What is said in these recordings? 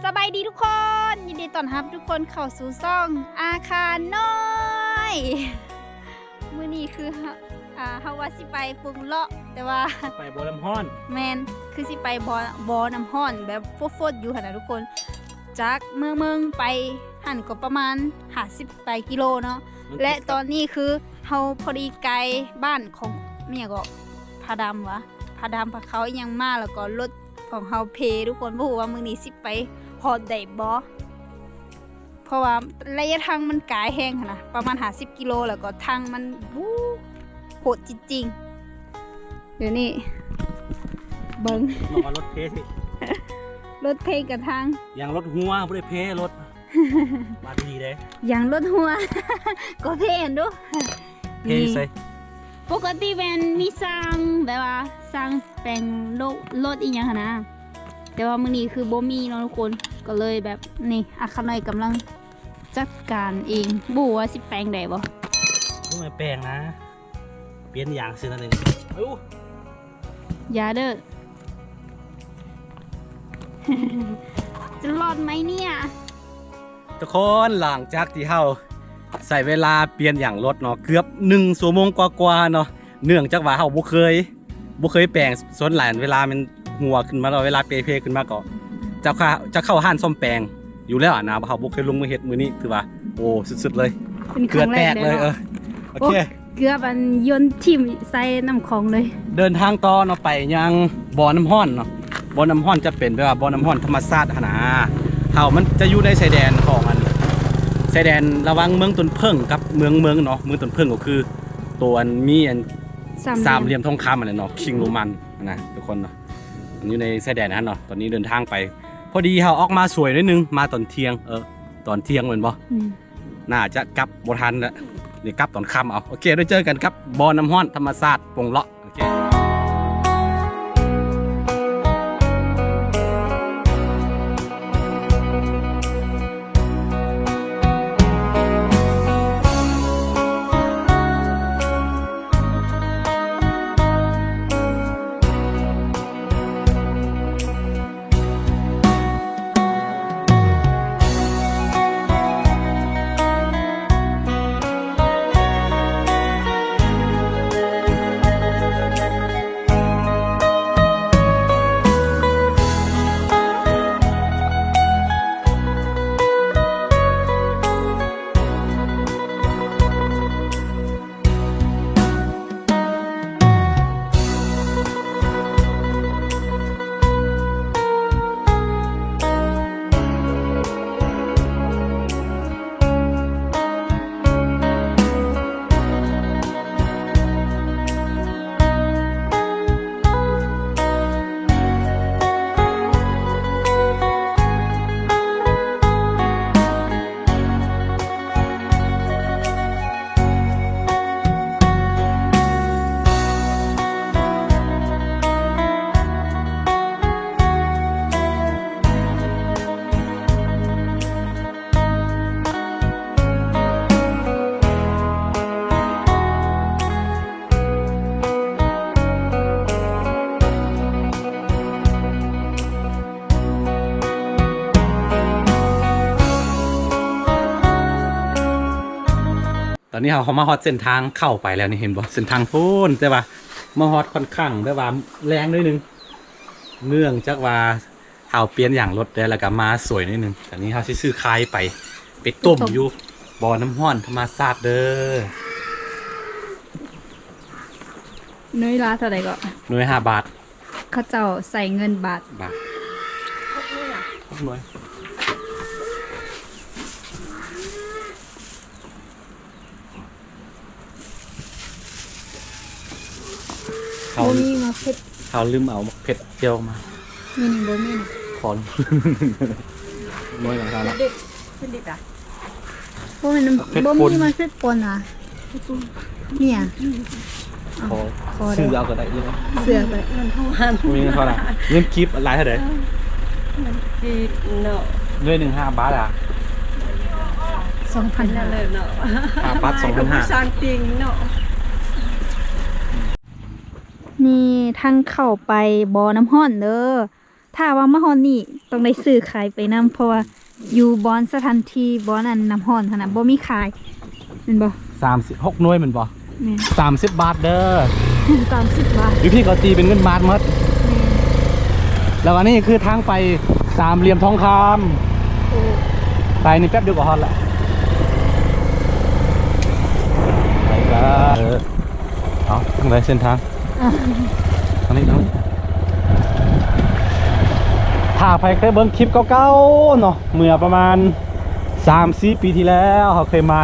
ສະບາຍດີທຸກຄົນ ຍິນດີຕ້ອນຮັບທຸກຄົນເຂົ້າສູ່ຊ່ອງອາຄານ້ອຍ. ມື້ນີ້ຄື ເຮົາ ອ່າ ເຮົາວ່າຊິໄປປຸງເລາະ ແຕ່ວ່າ ໄປບໍ່ນ້ຳຮ້ອນ. ແມ່ນ ຄືຊິໄປບໍ່ ບໍ່ນ້ຳຮ້ອນ ແບບຟົດໆຢູ່ຫັ້ນນະທຸກຄົນ. ຈາກເມືອງເມືອງໄປຫັ້ນກໍປະມານຫ້າສິບປາຍກິໂລເນາະ ແລະ ຕອນນີ້ຄືເຮົາພໍດີໃກ້ບ້ານຂອງ ແມ່ນຫຍັງເກາະ ພາດຳຫວາ ພາດຳ ພາເຂົາອີ່ຫຍັງມາ ແລ້ວກໍລົດຂອງເຮົາເພທຸກຄົນ. ບໍ່ຮູ້ວ່າມື້ນີ້ຊິໄປຮອດໄດ້ບໍ່ ເພາະວ່າໄລຍະທາງມັນກາຍແຮງຫັ້ນນະ ປະມານຫ້າສິບກິໂລ ແລ້ວກໍທາງມັນ ໂອ້ ໂຫດຈິງໆ. ດຽວນີ້ເບິ່ງ ນ້ອງວ່າລົດເພຊິ ລົດເພກະທາງ ຢາງລົດຮົ່ວ ບໍ່ໄດ້ເພລົດ ວ່າດີເດ້ ຢາງລົດຮົ່ວ ກໍເພຫັ້ນດູ ເພໃສ. ປົກກະຕິແມ່ນມີຊ່າງ ແບບວ່າຊ່າງແປງໂລ ລົດອີ່ຫຍັງຫັ້ນນະ ແຕ່ວ່າມື້ນີ້ຄືບໍ່ມີເນາະທຸກຄົນ ກໍເລີຍແບບນີ້ ອາຄານ້ອຍກຳລັງຈັດການເອງ ບໍ່ຮູ້ວ່າຊິແປງໄດ້ບໍ່. ບໍ່ແມ່ນແປງນະ ປ່ຽນຢາງຊື່ນັ້ນເອງ. ເອົ້າ ຢ່າເດີ ຈະລອດໄໝເນຍ? ທຸກຄົນ ຫຼັງຈາກທີ່ເຮົາໃຊ້ເວລາປ່ຽນຢາງລົດເນາະ ເກືອບໜຶ່ງຊົ່ວໂມງກວ່າໆເນາະ ເນື່ອງຈາກວ່າເຮົາບໍ່ເຄີຍ ບໍ່ເຄີຍແປງ ສ່ວນຫຼາຍເວລາມັນຮົ່ວຂຶ້ນມາ ເວລາເພໆຂຶ້ນມາກໍຈະເຂົ້າ ຈະເຂົ້າຮ້ານສ້ອມແປງຢູ່ແລ້ວນະ. ເຮົາບໍ່ເຄີຍລົງມືເຮັດ ມື້ນີ້ຖືວ່າ ໂອ້ ສຸດໆເລີຍ ເກືອແຕກເລີຍ. ເອີ ໂອເຄ ເກືອບອັນຍົນຖິ້ມໃສ່ນ້ຳຂອງເລີຍ. ເດີນທາງຕໍ່ເນາະ ໄປຍັງບໍ່ນ້ຳຮ້ອນເນາະ ບໍ່ນ້ຳຮ້ອນຈະເປັນແບບວ່າບໍ່ນ້ຳຮ້ອນທຳມະຊາດຫັ້ນນະ. ເຮົາ ມັນຈະຢູ່ໃນຊາຍແດນຂອງອັນ ຊາຍແດນລະຫວ່າງເມືອງຕົ້ນເຜິ້ງກັບເມືອງເມິງເນາະ. ເມືອງຕົ້ນເຜິ້ງກໍຄືໂຕອັນມີອັນ ສາມ ສາມຫຼ່ຽມທອງຄຳຫັ້ນແຫຼະເນາະ ຄິງໂຣມັນຫັ້ນນະທຸກຄົນເນາະ ຢູ່ໃນຊາຍແດນຫັ້ນເນາະ. ຕອນນີ້ເດີນທາງໄປ ພໍດີເຮົາອອກມາສວຍໜ້ອຍໜຶ່ງ ມາຕອນທ່ຽງ ເອີ ຕອນທ່ຽງແມ່ນບໍ່? ອືມ ໜ້າຈະກັບບໍ່ທັນແລ້ວ ດຽວກັບຕອນຄ່ຳເອົາ. ໂອເຄ ໄດ້ເຈີກັນກັບບໍ່ນ້ຳຮ້ອນທຳມະຊາດປົງເລາະ. ໂອເຄ. ຕອນນີ້ເຮົາ ເຮົາມາຮອດເສັ້ນທາງເຂົ້າໄປແລ້ວນີ້ ເຫັນບໍ່? ເສັ້ນທາງພຸ້ນ ແຕ່ວ່າມາຮອດຂ້ອນຂ້າງແບບວ່າແລງໜ້ອຍໜຶ່ງ ເນື່ອງຈາກວ່າເຮົາປ່ຽນຢາງລົດແລ້ວ ແລ້ວກໍມາສວຍໜ້ອຍໜຶ່ງ. ຕອນນີ້ເຮົາຊິຊື້ຄາຍໄປ ໄປຕົ້ມຢູ່ບໍ່ນ້ຳຮ້ອນທຳມະຊາດເດີ. ໜ່ວຍລະເທົ່າໃດເກາະ? ໜ່ວຍຫ້າບາດ. ເຂົາເຈົ້າໃຊ້ເງິນບາດ. ບາດ. ເຮົາ ບໍ່ມີໝາກເຜັດ. ເຮົາລືມເອົາໝາກເຜັດຈຽວມາ. ນີ້ ນີ້ບໍ່ມີນະ. ຂໍໜ່ວຍໜຶ່ງເນາະ. ບໍ່ແມ່ນ ບໍ່ມີໝາກເຜັດປົນຫວາ? ເມຍ ຂໍ ຂໍຊື້ເອົາກໍໄດ້ຢູ່. ເສືອໄປ ບໍ່ມີເງິນເທົ່າໃດ. ເງິນກີບຫຼາຍເທົ່າໃດ? ເງິນກີບເນາະ ໜ່ວຍໜຶ່ງຫ້າບາດອະ ສອງພັນຫ້າ ເນາະ ຫ້າບາດ ສອງພັນຫ້າ ສາງຕິງເນາະ. ນີ້ທາງເຂົ້າໄປບໍ່ນ້ຳຮ້ອນເດີ. ຖ້າວ່າມາຮອດນີ້ຕ້ອງໄດ້ຊື້ຂາຍໄປນຳ ເພາະວ່າຢູ່ບ່ອນສະຖານທີ່ ບ່ອນອັນນ້ຳຮ້ອນຫັ້ນນະ ບໍ່ມີຂາຍ ແມ່ນບໍ່? ສາມສິບ ຫົກໜ່ວຍແມ່ນບໍ່? ແມ່ນ ສາມສິບບາດເດີ ສາມສິບບາດ. ຢູ່ພີ້ກໍຕີເປັນເງິນບາດໝົດ. ແມ່ນ ແລ້ວອັນນີ້ຄືທາງໄປສາມຫຼ່ຽມທອງຄຳ. ໂອ້ ໄປນີ້ແປັບດຽວກໍຮອດລະ. ໄປກັນ ເອີ ເອົາ ທາງໃດເສັ້ນທາງ? ທາງນີ້ ທາງນີ້. ຖ້າໃຜເຄີຍເບິ່ງຄລິບເກົ່າໆເນາະ ເມື່ອປະມານສາມສີ່ປີທີ່ແລ້ວ ເຮົາເຄີຍມາ.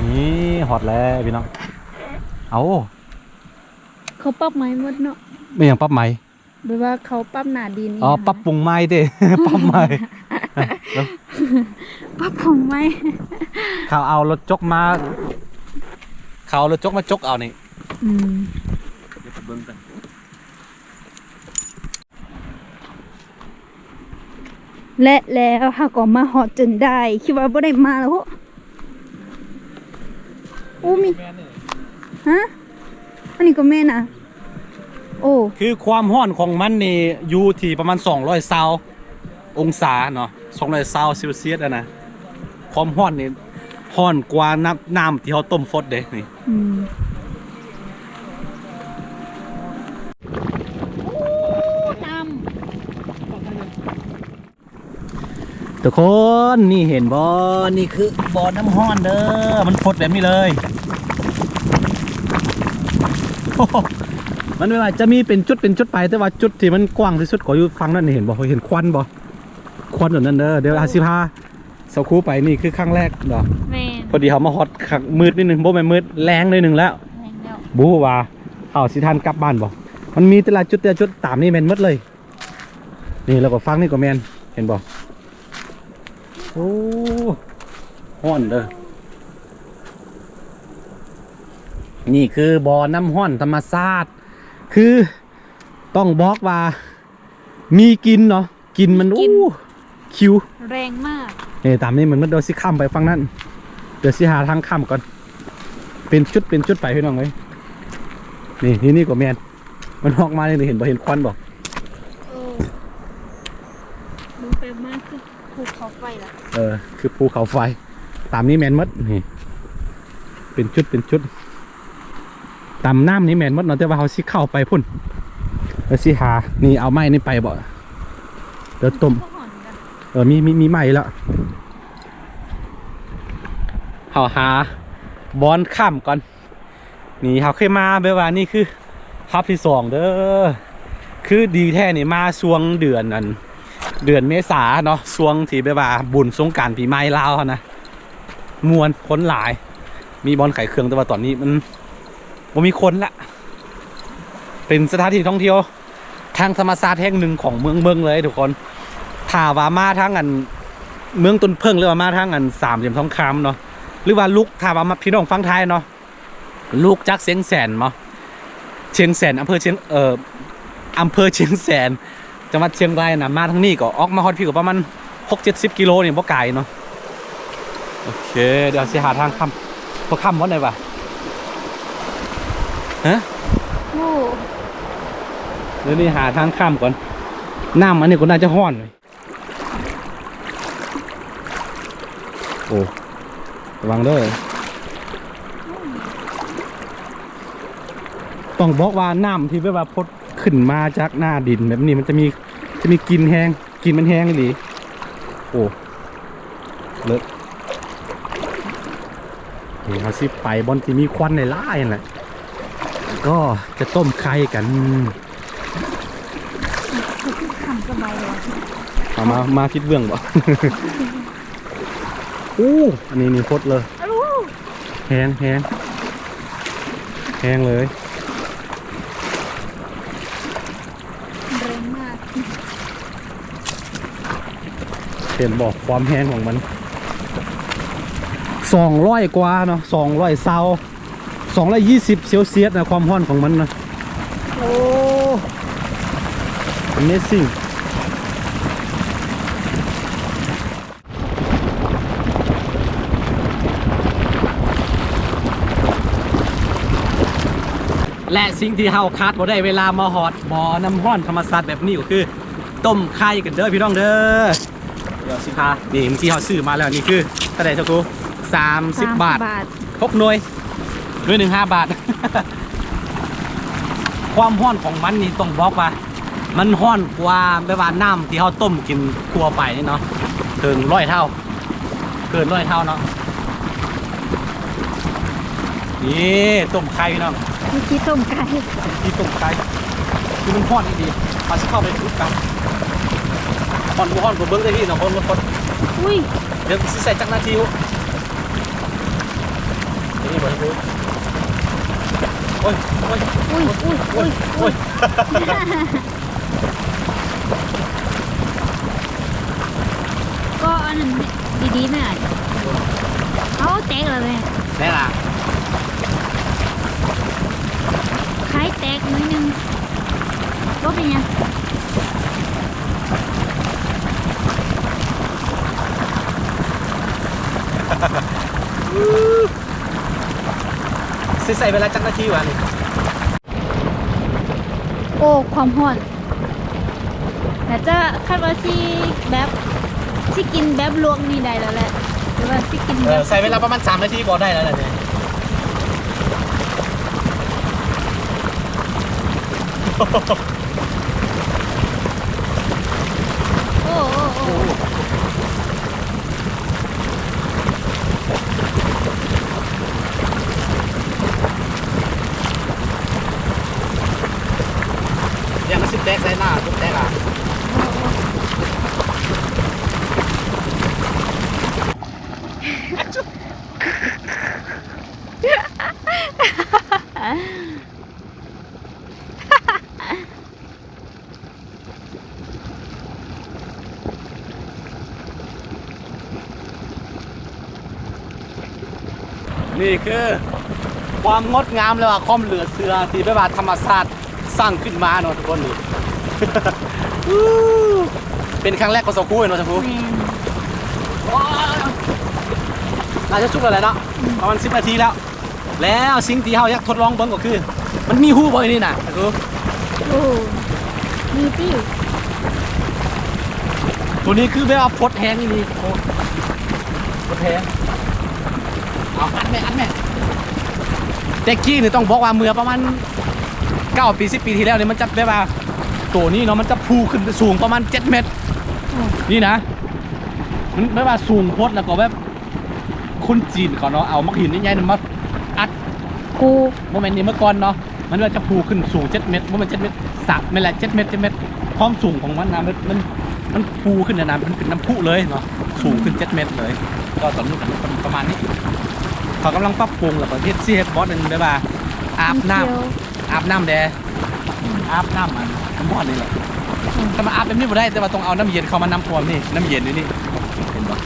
ນີ້ຮອດແລ້ວພີ່ນ້ອງ. ເອົາ ເຂົາປັບໃໝ່ໝົດເນາະ. ແມ່ນຫຍັງປັບໃໝ່? ແບບວ່າເຂົາປັບໜ້າດິນອີ່ຫຍັງ ອໍ ປັບປຸງໃໝ່ເດ້ ປັບໃໝ່ ປັບປຸງໃໝ່. ເຂົາເອົາລົດຈົກມາ ເຂົາເອົາລົດຈົກມາຈົກເອົານີ້. ອືມ ດຽວໄປເບິ່ງກັນ. ແລະແລ້ວເຮົາກໍມາຮອດຈົນໄດ້ ຄິດວ່າບໍ່ໄດ້ມາແລ້ວ. ໂອ້ ມີ ຮະ ອັນນີ້ກໍແມ່ນນະ. ໂອ້ ຄືຄວາມຮ້ອນຂອງມັນນີ້ຢູ່ທີ່ປະມານສອງຮ້ອຍຊາວອົງສາເນາະ ສອງຮ້ອຍຊາວເຊວຊຽສຫັ້ນນະ. ຄວາມຮ້ອນນີ້ຮ້ອນກວ່ານ້ຳ ນ້ຳທີ່ເຮົາຕົ້ມຟົດເດ້ນີ້. ອືມ ໂອ້ ນ້ຳ ທຸກຄົນ ນີ້ເຫັນບໍ່? ນີ້ຄືບໍ່ນ້ຳຮ້ອນເດີ ມັນຟົດແບບນີ້ເລີຍ. ມັນແບບວ່າຈະມີເປັນຈຸດເປັນຈຸດໄປ ແຕ່ວ່າຈຸດທີ່ມັນກວ້າງທີ່ສຸດກໍຢູ່ຝັ່ງນັ້ນນີ້ ເຫັນບໍ່? ເຫັນຄວັນບໍ່? ຄວັນແບບນັ້ນເດີ. ດຽວເຮົາຊິພາສາວຄູໄປ ນີ້ຄືຄັ້ງແລກເນາະ. ແມ່ນ ພໍດີເຮົາມາຮອດຄັກ ມືດນິດໜຶ່ງ ບໍ່ແມ່ນມືດ ແລງໜ້ອຍໜຶ່ງແລ້ວ. ແລງແລ້ວ ບໍ່ຮູ້ວ່າເຮົາຊິທັນກັບບ້ານບໍ່. ມັນມີແຕ່ລະຈຸດ ແຕ່ລະຈຸດ ຕາມນີ້ແມ່ນໝົດເລີຍ. ນີ້ ແລ້ວກໍຝັ່ງນີ້ກໍແມ່ນ ເຫັນບໍ່? ໂອ້ ຮ້ອນເດີ. ນີ້ຄືບໍ່ນ້ຳຮ້ອນທຳມະຊາດ ຄືຕ້ອງບອກວ່າມີກິ່ນເນາະ ກິ່ນມັນ ມີກິ່ນ ໂອ້ ຄິວ ແຮງມາກ. ນີ້ ຕາມນີ້ມັນ ດຽວຊິຂ້າມໄປຝັ່ງນັ້ນ ດຽວຊິຫາທາງຂ້າມກ່ອນ. ເປັນຈຸດເປັນຈຸດໄປພີ່ນ້ອງເອີຍ. ນີ້ ທີ່ນີ້ກໍແມ່ນ ມັນອອກມານີ້ ເຫັນບໍ່? ເຫັນຄວັນບໍ່? ເອີ ເບິ່ງໄປມາຄືພູເຂົາໄຟລະ. ເອີ ຄືພູເຂົາໄຟ. ຕາມນີ້ແມ່ນໝົດ ນີ້ ເປັນຈຸດເປັນຈຸດ. ຕາມນ້ຳນີ້ແມ່ນໝົດເນາະ ແຕ່ວ່າເຮົາຊິເຂົ້າໄປພຸ້ນ ແລ້ວຊິຫາ ນີ້ ເອົາໄມ້ນີ້ໄປບໍ່? ດຽວຕົ້ມ ເອີ ມີ ມີ ມີໄມ້ແລ້ວ. ເຮົາຫາບ່ອນຂ້າມກ່ອນ. ນີ້ເຮົາເຄີຍມາແບບວ່ານີ້ຄືຮອບທີສອງເດີ. ຄືດີແທ້ນີ້ມາຊ່ວງເດືອນອັນ ເດືອນເມສາເນາະ ຊ່ວງທີ່ແບບວ່າບຸນສົງການປີໃໝ່ລາວຫັ້ນນະ ມ່ວນ ຄົນຫຼາຍ ມີບ່ອນຂາຍເຄື່ອງ ແຕ່ວ່າຕອນນີ້ມັນບໍ່ມີຄົນລະ. ເປັນສະຖານທີ່ທ່ອງທ່ຽວທາງທຳມະຊາດແຫ່ງໜຶ່ງຂອງເມືອງເບິ່ງເລີຍທຸກຄົນ. ຖ້າວ່າມາທາງອັນເມືອງຕົ້ນເຜິ້ງ ຫຼືວ່າມາທາງອັນສາມຫຼ່ຽມທອງຄຳເນາະ ຫຼືວ່າລຸກ ຖ້າວ່າພີ່ນ້ອງຝັ່ງໄທເນາະ ລຸກຈາກຊຽງແສນເນາະ ຊຽງແສນ ອຳເພີຊຽງ ເອີ ອຳເພີຊຽງແສນ ຈັງຫວັດຊຽງລາຍນະ ມາທາງນີ້ກໍອອກມາຮອດພີ້ກໍປະມານຫົກເຈັດສິບກິໂລນີ້ ບໍ່ໄກເນາະ. ໂອເຄ ດຽວຊິຫາທາງຂ້າມ ບໍ່ຂ້າມບໍ່ໄດ້ຫວາ? ຮະ? ໂອ້ ດຽວນີ້ຫາທາງຂ້າມກ່ອນ. ນ້ຳອັນນີ້ກໍໜ້າຈະຮ້ອນ. ໂອ້ ລະວັງເດີ. ຕ້ອງບອກວ່ານ້ຳທີ່ແບບວ່າພົດຂຶ້ນມາຈາກໜ້າດິນແບບນີ້ ມັນຈະມີ ຈະມີກິ່ນແຮງ ກິ່ນມັນແຮງອີ່ຫຼີ. ໂອ້ ເລີດ. ນີ້ເຮົາຊິໄປບ່ອນທີ່ມີຄວັນຫຼາຍໆຫັ້ນແຫຼະ ກໍຈະຕົ້ມໄຂ່ກັນ. ເອົາມາ ມາຜິດເບື້ອງບໍ່? ໂອ້ ອັນນີ້ນີ້ພົດເລີຍ. ແຮງ ແຮງ ແຮງເລີຍ. ແຮງມາກ. ເຫັນບໍ່ຄວາມແຮງຂອງມັນ? ສອງຮ້ອຍກວ່າເນາະ ສອງຮ້ອຍຊາວ ສອງຮ້ອຍຊາວ ເຊວຊຽສນະ ຄວາມຮ້ອນຂອງມັນນະ. ໂອ້ Amazing. ແລະສິ່ງທີ່ເຮົາຂາດບໍ່ໄດ້ເວລາມາຮອດບໍ່ນ້ຳຮ້ອນທຳມະຊາດແບບນີ້ກໍຄື ຕົ້ມໄຂ່ກັນເດີພີ່ນ້ອງເດີ. ເດີ ນີ້ທີ່ເຮົາຊື້ມາແລ້ວ ນີ້ຄືເທົ່າໃດເຈົ້າຄູ? ສາມສິບບາດ ສາມສິບບາດ ຫົກໜ່ວຍ ໜ່ວຍໜຶ່ງຫ້າບາດ. ຄວາມຮ້ອນຂອງມັນນີ້ຕ້ອງບອກວ່າ ມັນຮ້ອນກວ່າແບບວ່ານ້ຳທີ່ເຮົາຕົ້ມກິນທົ່ວໄປນີ້ເນາະ ເຖິງຮ້ອຍເທົ່າ ເກີນຮ້ອຍເທົ່າເນາະ. ນີ້ຕົ້ມໄຂ່ພີ່ນ້ອງ ວິທີຕົ້ມໄກ່ ວິທີຕົ້ມໄກ່ ຄືມັນຮ້ອນອີ່ຫຼີ. ເຮົາຊິເຂົ້າໄປດູກັນ ຮ້ອນບໍ່ຮ້ອນກໍເບິ່ງໄດ້ພີ່ນ້ອງ ເບິ່ງມັນກ່ອນ. ອຸ້ຍ ດຽວຊິໃສ່ຈັກນາທີ ນີ້ບໍ່ຮູ້. ໂອ້ຍ ໂອ້ຍ ອຸ້ຍ ອຸ້ຍ ອຸ້ຍ ອຸ້ຍ ອຸ້ຍ. ກໍອັນນັ້ນດີໆ ແມ່. ເອົາ ແຕກແລ້ວແມ່ ແຕກລະ ໄຂ່ແຕກໜ້ອຍໜຶ່ງ ບໍ່ເປັນຫຍັງ. ຊິໃຊ້ເວລາຈັກນາທີວະນີ້? ໂອ້ ຄວາມຮ້ອນ ໜ້າຈະ ຄາດວ່າຊິແບບ ຊິກິນແບບລວກນີ້ໄດ້ແລ້ວແຫຼະ ຫຼືວ່າຊິກິນແບບ ເອີ ໃຊ້ເວລາປະມານສາມນາທີກໍໄດ້ແລ້ວແຫຼະນີ້. ໂອ້ ໂອ້ ໂອ້. ຢ່າງມັນຊິແຕກໃສ່ໜ້າ ແຕກອ່ະ. ນີ້ຄືຄວາມງົດງາມ ແລະວ່າຄວາມເຫຼືອເຊື່ອທີ່ແບບວ່າທຳມະຊາດສ້າງຂຶ້ນມາເນາະທຸກຄົນ. ນີ້ ເປັນຄັ້ງແລກຂອງສາວຄູເນາະ ສາວຄູ. ແມ່ນ. ວ້າວ ໜ້າຈະສຸກແລ້ວແຫຼະເນາະ. ອືມ ປະມານສິບນາທີແລ້ວ. ແລ້ວສິ່ງທີ່ເຮົາຢາກທົດລອງເບິ່ງກໍຄື ມັນມີຮູບໍ່ອັນນີ້ນະ? ໂອ້ ມີຕິ. ໂຕນີ້ຄືແບບວ່າຟົດແຮງອີ່ຫຼີ. ໂອ້ ຟົດແຮງ. ເອົາ ອັດແມ່ ອັດແມ່. ແຕ່ກີ້ນີ້ຕ້ອງບອກວ່າເມື່ອປະມານເກົ້າປີ ສິບປີທີ່ແລ້ວນີ້ ມັນຈະແບບວ່າ ໂຕນີ້ເນາະ ມັນຈະພູຂຶ້ນໄປສູງປະມານເຈັດແມັດ. ອືມ ນີ້ນະ ມັນແບບວ່າສູງໂພດ ແລ້ວກໍແບບ ຄົນຈີນເຂົາເນາະ ເອົາໝາກຫີນໃຫຍ່ໆນັ້ນມາອັດພູ. ບໍ່ແມ່ນນີ້ ເມື່ອກ່ອນເນາະ ມັນວ່າຈະພູຂຶ້ນສູງເຈັດແມັດ ບໍ່ແມ່ນເຈັດແມັດ ສາມແມ່ນລະ ເຈັດແມັດ ເຈັດແມັດ. ຄວາມສູງຂອງມັນນະ ມັນ ມັນ ມັນພູຂຶ້ນນະ ມັນເປັນນ້ຳພຸເລີຍເນາະ ສູງຂຶ້ນເຈັດແມັດເລີຍ. ກໍຕອນນີ້ກໍປະມານນີ້ ເຂົາກຳລັງປັບປຸງ ແລ້ວກໍເຮັດ ຊິເຮັດບ່ອນອັນແບບວ່າອາບນ້ຳ ອາບນ້ຳແດ່. ອືມ ອາບນ້ຳອັນ ນ້ຳຮ້ອນນີ້ແຫຼະ. ອືມ ແຕ່ວ່າອາບແບບນີ້ບໍ່ໄດ້ ແຕ່ວ່າຕ້ອງເອົານ້ຳເຢັນເຂົ້າມານຳ ເພາະວ່ານີ້ນ້ຳເຢັນຢູ່ນີ້ ເຫັນບໍ່?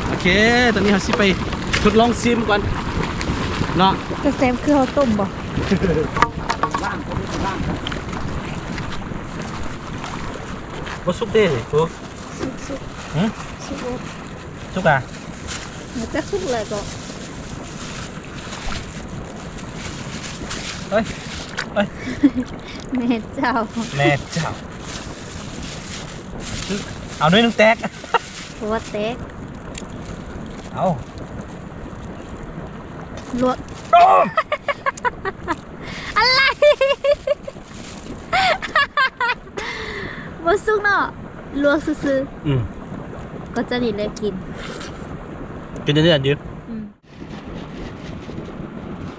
ໂອເຄ ຕອນນີ້ເຮົາຊິໄປທົດລອງຊີມກ່ອນເນາະ. ຈະແຊບຄືເຮົາຕົ້ມບໍ່? ບໍ່ສຸກເດ້ນີ້ ສຸກ ສຸກ. ຫື? ສຸກ ສຸກອະ? ມັນຈະສຸກແລ້ວກໍ ເອີຍ ເອີຍ ແມ່ເຈົ້າ ແມ່ເຈົ້າ. ເອົາໜ້ອຍໜຶ່ງແຕກ ບໍ່ແຕກ. ເອົາ ລວກ ອະໄລ? ບໍ່ສຸກເນາະ ລວກຊື່ໆ. ອືມ ກໍຈະນີ້ແຫຼະກິນ ກິນອັນນີ້ອັນດຽວ. ອືມ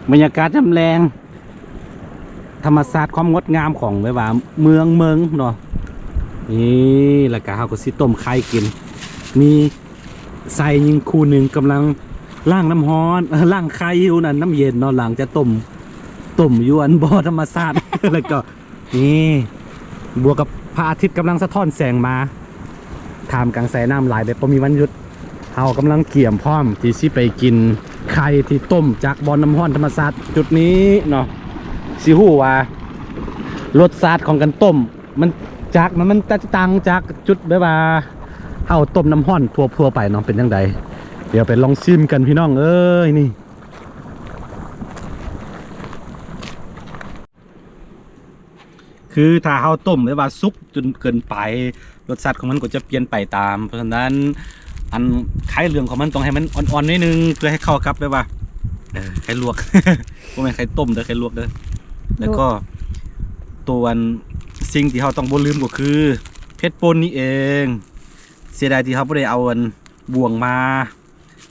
ບັນຍາກາດຍາມແລງ ທຳມະຊາດ ຄວາມງົດງາມຂອງແບບວ່າເມືອງເມິງເນາະ. ນີ້ ແລ້ວກະເຮົາກໍຊິຕົ້ມໄຂ່ກິນ ມີຊາຍຍິງຄູ່ໜຶ່ງກຳລັງລ້າງນ້ຳຮ້ອນ ເອີ ລ້າງໄຂ່ຢູ່ນັ້ນ ນ້ຳເຢັນເນາະ ຫຼັງຈາກຕົ້ມ ຕົ້ມຢູ່ອັນບໍ່ທຳມະຊາດ ແລ້ວກໍ ນີ້ ບວກກັບພະອາທິດກຳລັງສະທ້ອນແສງມາ ທ່າມກາງສາຍນ້ຳຫຼາຍແບບບໍ່ມີວັນຢຸດ. ເຮົາກຳລັງກຽມພ້ອມທີ່ຊິໄປກິນໄຂ່ທີ່ຕົ້ມຈາກບ່ອນນ້ຳຮ້ອນທຳມະຊາດຈຸດນີ້ເນາະ. ຊິຮູ້ວ່າລົດຊາດຂອງການຕົ້ມ ມັນ ຈາກ ມັນ ມັນຈະຕ່າງຈາກຈຸດແບບວ່າເຮົາຕົ້ມນ້ຳຮ້ອນທົ່ວໆໄປເນາະ ເປັນຈັ່ງໃດ. ດຽວໄປລອງຊີມກັນພີ່ນ້ອງເອີຍ ນີ້. ໂ ຄືຖ້າເຮົາຕົ້ມແບບວ່າສຸກຈົນເກີນໄປ ລົດຊາດຂອງມັນກໍຈະປ່ຽນໄປຕາມ. ເພາະສະນັ້ນ ອັນໄຄເຫຼືອງຂອງມັນຕ້ອງໃຫ້ມັນອ່ອນໆໜ້ອຍໜຶ່ງ ເພື່ອໃຫ້ເຂົ້າກັບແບບວ່າ ເອີ ໄຄລວກ ບໍ່ແມ່ນໄຄຕົ້ມເດີ ໄຄລວກເດີ. ແລ້ວກໍ ໂຕອັນ ສິ່ງທີ່ເຮົາຕ້ອງບໍ່ລືມກໍຄືເຜັດປົ່ນນີ້ເອງ. ເສຍດາຍທີ່ເຮົາບໍ່ໄດ້ເອົາອັນບ່ວງມາ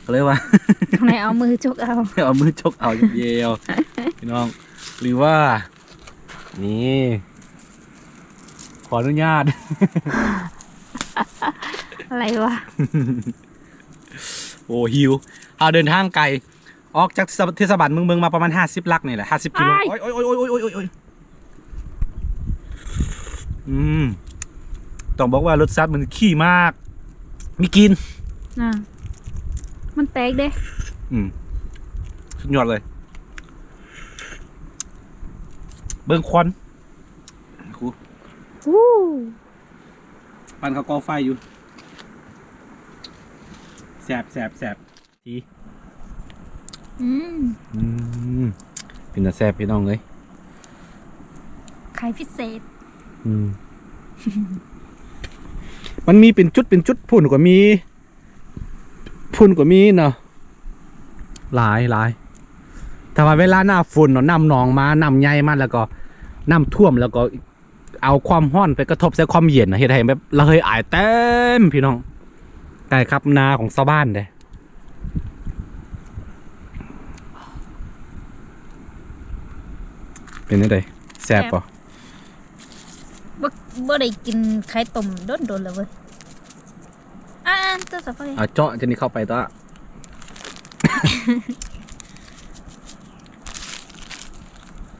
ກໍເລີຍວ່າ ຕ້ອງໄດ້ເອົາມືຈົກເອົາ ເອົາມືຈົກເອົາຢ່າງດຽວ ພີ່ນ້ອງ. ຫຼືວ່າ ນີ້ ຂໍອະນຸຍາດ ອະໄລວະ? ໂອ້ ຫິວ. ເຮົາເດີນທາງໄກ ອອກຈາກເທດສະບານເມືອງເບິ່ງມາປະມານຫ້າສິບຫຼັກນີ້ແຫຼະ ຫ້າສິບກິໂລ. ໂອ້ຍ ໂອ້ຍ ອືມ ຕ້ອງບອກວ່າລົດຊາດມັນຂີ້ມາກ ມີກິ່ນ ອ່າ ມັນແຕກເດ້. ອືມ ສຸດຍອດເລີຍ. ເບິ່ງຄວັນ ຄູ ອູ້ ປັ່ນເຂົ້າກ່ອໄຟຢູ່. ແຊບ ແຊບ ແຊບ. ອືມ ອືມ ເປັນຕາແຊບພີ່ນ້ອງເອີຍ ໄຂ່ພິເສດ. ອືມ ມັນມີເປັນຈຸດເປັນຈຸດ ພຸ້ນກໍມີ ພຸ້ນກໍມີເນາະ ຫຼາຍ ຫຼາຍ. ແຕ່ວ່າເວລາໜ້າຝົນເນາະ ນ້ຳໜອງມາ ນ້ຳໃຫຍ່ມາ ແລ້ວກໍນ້ຳຖ້ວມ ແລ້ວກໍ ເອົາຄວາມຮ້ອນໄປກະທົບໃສ່ຄວາມເຢັນ ເຮັດໃຫ້ແບບລະເຮີຍອາຍເຕັມ ພີ່ນ້ອງ ໃກ້ຄັບນາຂອງຊາວບ້ານເດ້. ເປັນຈັ່ງໃດ ແຊບບໍ່? ບໍ່ ບໍ່ໄດ້ກິນໄຂ່ຕົ້ມດົນໆແລ້ວເວີຍ. ອ່າ ຕົວຕໍ່ໄປ ເອົາເຈາະຈາກນີ້ເຂົ້າໄປຕົວະ.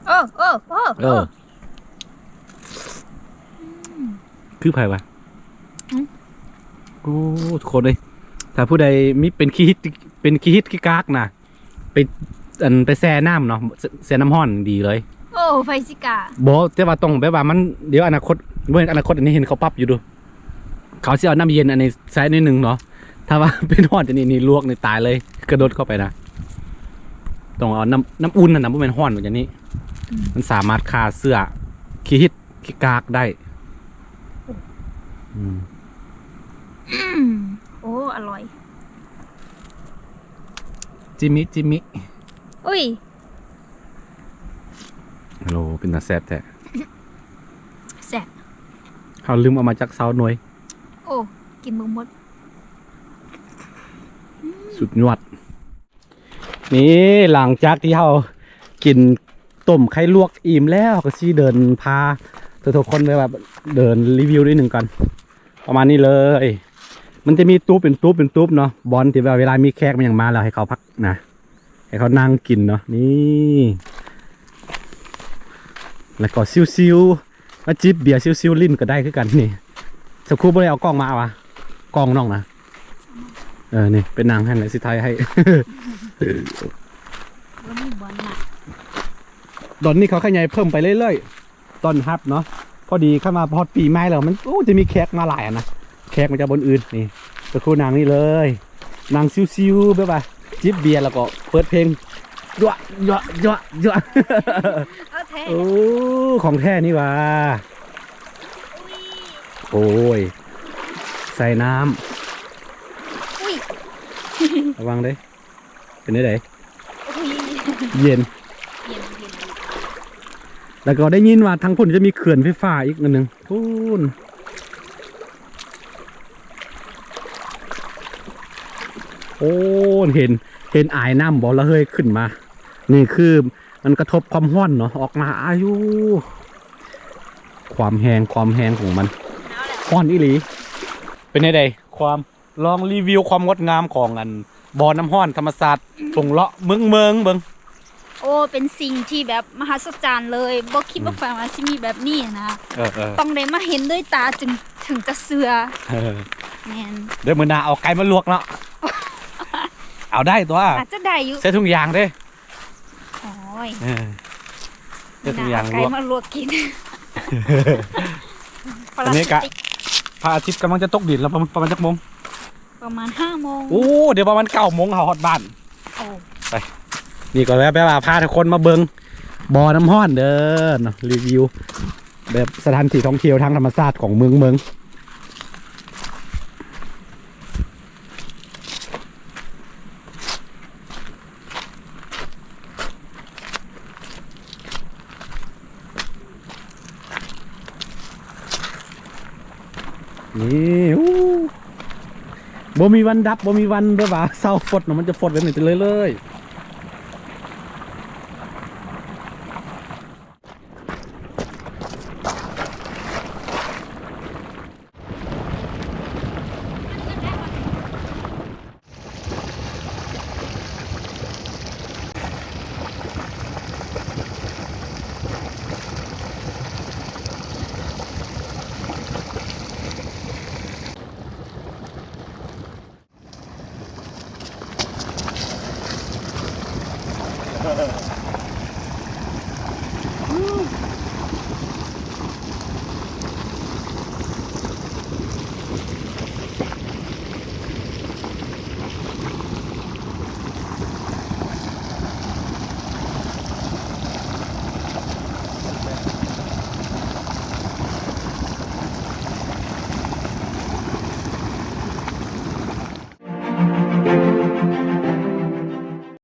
ໂອ້ ໂອ້ ໂອ້ ເອີ ໂອ້ ອືມ ຄືໃຜວະ? ຫືມ ໂອ້ ທຸກຄົນເອີຍ ຖ້າຜູ້ໃດມີເປັນຂີ້ຫິດ ເປັນຂີ້ຫິດຂີ້ກາກນະ ໄປ ອັນ ໄປແຊ່ນ້ຳເນາະ ແຊ່ ແຊ່ນ້ຳຮ້ອນດີເລີຍ. ໂອ້ ໃຜຊິກ້າ? ບໍ່ ແຕ່ວ່າຕ້ອງແບບວ່າມັນ ດຽວອະນາຄົດ ບໍ່ແມ່ນອະນາຄົດ ອັນນີ້ເຫັນເຂົາປັບຢູ່ດູ ເຂົາຊິເອົານ້ຳເຢັນອັນນີ້ໃສ່ໜ້ອຍໜຶ່ງເນາະ ຖ້າວ່າເປັນຮ້ອນຈັ່ງນີ້ນີ້ລວກນີ້ຕາຍເລີຍ ກະໂດດເຂົ້າໄປນະ. ຕ້ອງເອົານ້ຳ ນ້ຳອຸ່ນຫັ້ນນະ ບໍ່ແມ່ນຮ້ອນແບບນີ້. ອືມ ມັນສາມາດຂ້າເຊື້ອຂີ້ຫິດຂີ້ກາກໄດ້. ອືມ ອືມ ໂອ້ ອະລ່ອຍ. ຈິມມິ ຈິມມິ ອຸ້ຍ ໂອ້ ເປັນຕາແຊບແທ້. ແຊບ ເຮົາລືມເອົາມາຈັກຊາວໜ່ວຍ. ໂອ້ ກິນບໍ່ໝົດ. ອືມ ສຸດຍອດ. ນີ້ ຫຼັງຈາກທີ່ເຮົາກິນຕົ້ມໄຂ່ລວກອີ່ມແລ້ວ ເຮົາກໍຊິເດີນພາທຸກໆຄົນໄປແບບເດີນຣີວິວໜ້ອຍໜຶ່ງກ່ອນ ປະມານນີ້ເລີຍ. ມັນຈະມີຕູບເປັນຕູບເປັນຕູບເນາະ ບ່ອນທີ່ວ່າເວລາມີແຂກມີຫຍັງມາແລ້ວໃຫ້ເຂົາພັກນະ ໃຫ້ເຂົານັ່ງກິນເນາະ. ນີ້ ແລ້ວກໍຊິວໆ ມາຈິບເບຍຊິວໆຫຼິ້ນກໍໄດ້ຄືກັນນີ້. ສາວຄູບໍ່ໄດ້ເອົາກ້ອງມາຫວາ? ກ້ອງນ້ອງນະ. ເອີ ນີ້ໄປນັ່ງຫັ້ນແຫຼະ ຊິຖ່າຍໃຫ້. ບໍ່ມີບ່ອນນັ່ງ. ດອນນີ້ເຂົາຂະຫຍາຍເພີ່ມໄປເລື້ອຍໆ ຕ້ອນຮັບເນາະ. ພໍດີຄັນວ່າຮອດປີໃໝ່ແລ້ວ ມັນ ໂອ້ ຈະມີແຂກມາຫຼາຍຫັ້ນນະ ແຂກມາຈາກບ່ອນອື່ນ. ນີ້ ສາວຄູນັ່ງນີ້ເລີຍ ນັ່ງຊິວໆ ແບບວ່າຈິບເບຍ ແລ້ວກໍເປີດເພງ ຍົວະ ຍົວະ ຍົວະ ຍົວະ. ເອົາແທ້. ໂອ້ ຂອງແທ້ນີ້ຫວາ. ໂອ້ຍ ໃສ່ນ້ຳ. ອຸ້ຍ ລະວັງເດ້. ເປັນຈັ່ງໃດ? ອຸ້ຍ ເຢັນ ເຢັນ ເຢັນ. ແລ້ວກໍໄດ້ຍິນວ່າທາງພຸ້ນຈະມີເຂື່ອນໄຟຟ້າອີກອັນໜຶ່ງພຸ້ນ. ໂອ້ ເຫັນ ເຫັນອາຍນ້ຳບໍ່ ລະເຮີຍຂຶ້ນມາ. ນີ້ຄືມັນກະທົບຄວາມຮ້ອນເນາະ ອອກມາອາຍຸ ຄວາມແຮງ ຄວາມແຮງຂອງມັນ. ຮ້ອນອີ່ຫຼີ. ເປັນຈັ່ງໃດ ຄວາມ ລອງຣີວິວຄວາມງົດງາມຂອງອັນບໍ່ນ້ຳຮ້ອນທຳມະຊາດ ຕົງເລາະເມືອງເມືອງເບິ່ງ. ໂອ້ ເປັນສິ່ງທີ່ແບບມະຫັດສະຈັນເລີຍ ບໍ່ຄິດ ອືມ ບໍ່ຝັນວ່າຊິມີແບບນີ້ນະ. ເອີໆ ຕ້ອງໄດ້ມາເຫັນດ້ວຍຕາຈຶ່ງ ເຖິງຈະເຊື່ອ. ເອີ ແມ່ນ. ດຽວມື້ໜ້າເອົາໄກ່ມາລວກເນາະ. ເອົາໄດ້ຕົວະ ອາດຈະໄດ້ຢູ່ ໃສ່ຖົງຢາງເດ້. ໂອ້ຍ ເອີ ເຮັດທຸກຢ່າງລວກ ເອົາໄກ່ມາລວກກິນ. ອັນນີ້ກະ ພະອາທິດກຳລັງຈະຕົກດິນແລ້ວ ປະມານ ປະມານຈັກໂມງ? ປະມານຫ້າໂມງ. ໂອ້ ດຽວປະມານເກົ້າໂມງເຮົາຮອດບ້ານ. ໂອ້ ໄປ ນີ້ກໍແບບ ແບບວ່າພາທຸກຄົນມາເບິ່ງບໍ່ນ້ຳຮ້ອນເດີເນາະ ຣີວິວ ແບບສະຖານທີ່ທ່ອງທ່ຽວທາງທຳມະຊາດຂອງເມືອງເມືອງ. ນີ້ ໂອ້ ບໍ່ມີວັນດັບ ບໍ່ມີວັນແບບວ່າເຊົາ ຟົດເນາະ ມັນຈະຟົດແບບນີ້ໄປເລື້ອຍໆ.